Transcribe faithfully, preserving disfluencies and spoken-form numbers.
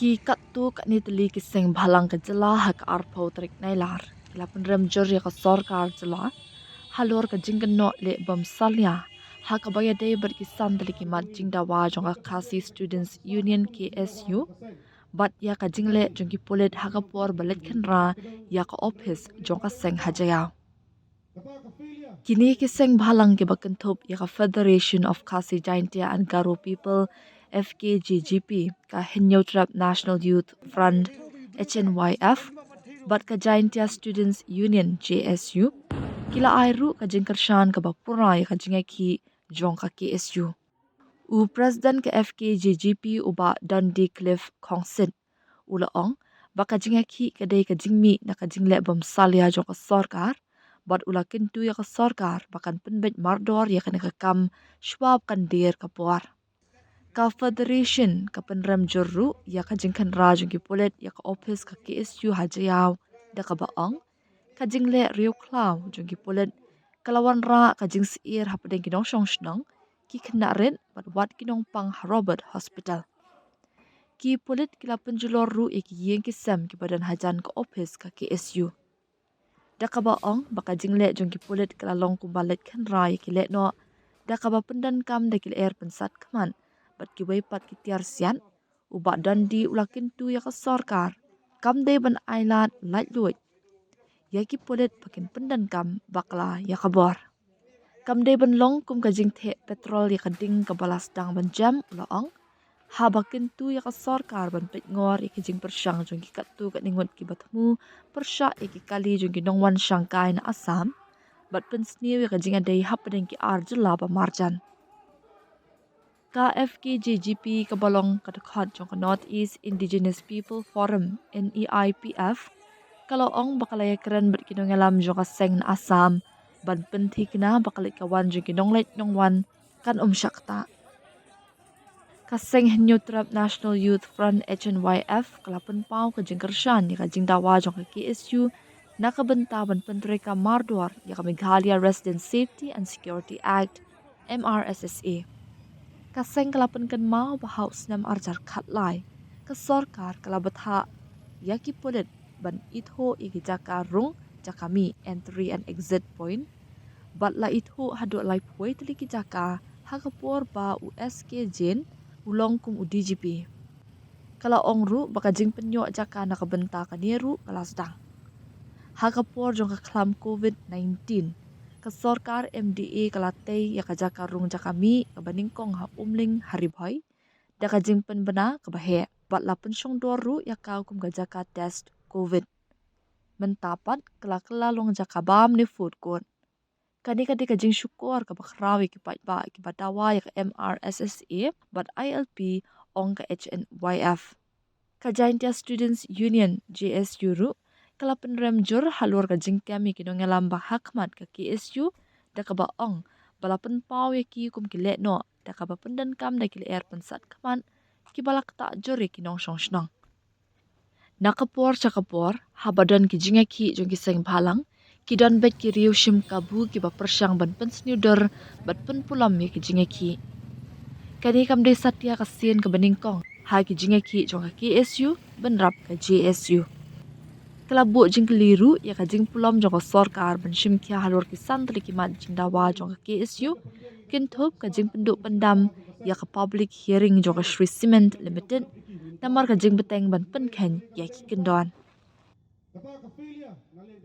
Ki katto katne tylli ki seng bhalang ka jylla ha ka arphew tarik Nailar ki la pynrem jur ïa ka sorkar jylla halor ka jingkynnoh leh bym salia ha kaba ïadei bad ki san tylli ki mat jingdawa jong ka Khasi Students Union, K S U, bad ïa ka jingleh jong ki pulit ha ka por ba leit khynra ïa ka ophis jong ka seng ha Jaïaw. Kine ki seng bhalang kiba kynthup ïa ka Federation of Khasi Jaintia and Garo People, F K G G P, ka Hynñiewtrep National Youth Front, H N Y F, bad ka Jaintia Students Union, J S U, ki la ai ruh ka jingkyrshan kaba pura ïa ka jingïakhih jong ka K S U. U President ka F K G G P, u Bah Dundee Cliff Khongsit, u la ong ba ka jingïakhih ka dei ka jingmih na ka jingleh bym salia jong ka sorkar, bad u la kyntu ïa ka sorkar ba kan pynbeit mardor ïa kane ka kam shwa ba kan dier ka por. Ka Federation ka pynrem jur ruh ïa ka jingkhynra jong ki pulit ïa ka ophis ka K S U ha Jaïaw, da kaba ong ka jingleh riewkhlaw jong ki pulit ka la wanrah ka jingsyier hapdeng ki nongshong shnong, ki khynnah rit bad wat ki nongpang ha Robert Hospital. Ki pulit ki la pynjulor ruh ïa ki ïing ki sem kiba don hajan ka ophis ka K S U. Da kaba ong ba ka jingleh jong ki pulit ka la long kumba leit khynra ïa ki lehnoh, da kaba pyndonkam da ki lyer pynsat khmat bad kiwei pat ki tiar siat, u Bah Dundee u la kyntu ïa ka sorkar kam dei ban ailad laitluid ïa ki pulit ba kin pyndonkam bakla ïa ka bor. Kam dei ban long kum ka jingtheh petrol ïa ka ding kaba la sdang ban jem, u la ong, haba kyntu ïa ka sorkar ban peitngor ïa ki jingpyrshang jong ki katto katne ngut kiba thmu pyrshah ïa ki kali jong ki nongwan shangkai na Assam, bad pynsniew ïa ka jingïadei hapdeng ki ar jylla ba marjan. Ka F K G G P kaba long ka dkhot jong ka North East Indigenous People Forum, N E I P F, ka la ong ba ka la ïakren bad ki nongïalam jong ka seng na Assam ban pynthikna ba ka leit ka wan jong ki nongleit nongwan kan ym shah ktah. Ka seng Hynñiewtrep National Youth Front, H N Y F, ka la pynpaw ka jingkyrshan ïa ka jingdawa jong ka K S U na ka bynta ban pyntreikam mardor ïa ka Meghalaya Resident Safety and Security Act, M R S S A. Ka seng ka la pynkynmaw ba ha u snem arhajar khatlai, ka sorkar ka la bthah ïa ki pulit ban ithuh ïa ki jaka rung jaka mih, entry and exit point, bad la ithuh haduh laiphew tylli ki jaka ha ka por ba u S K Jain u long kum u D G P. Ka la ong ruh ba ka jingpynïoh jaka na ka bynta kane ruh ka la sdang. Ha ka por jong ka khlam covid nineteen, ka sorkar M D A ka la tei ïa ka jaka rung jaka mih kaba nyngkong ha Umling ha Ri Bhoi da ka jingpynbna kaba heh, bad la pynshongdor ruh ïa ka kum ka jaka test covid. Mynta pat ka la kylla long jaka bam ne food court. Kane ka dei ka jingshukor kaba khraw ïa ki paidbah kiba dawa ïa ka M R S S A bad I L P, ong ka H N Y F. Ka Jaintia Students Union, J S U, ruh ka la pynrem jur halor ka jingkem ïa ki nongïalam ba ha khmat ka K S U, da kaba ong ba la pynpaw ïa ki kum ki lehnoh da kaba pyndonkam da ki lyer pynsat khmat kiba la ktah jur ïa ki nongshong shnong. Na ka por sha ka por, haba don ki jingïakhih jong ki seng bhalang, ki don beit ki riew shim kabu kiba pyrshang ban pynsniew dur bad pynpulom ïa ki jingïakhih. Kane kam dei satia ka sien kaba nyngkong ha ki jingïakhih jong ka K S U bynrap ka J S U. Ka la buh jingkylli ruh ïa ka jingpulom jong ka sorkar ban shim khia halor ki san tylli ki mat jingdawa jong ka K S U, kynthup ka jingpynduh pyndam ïa ka public hearing jong ka Shree Cement Limited, namar ka jingbteng ban pynkheiñ ïa ki kyndon.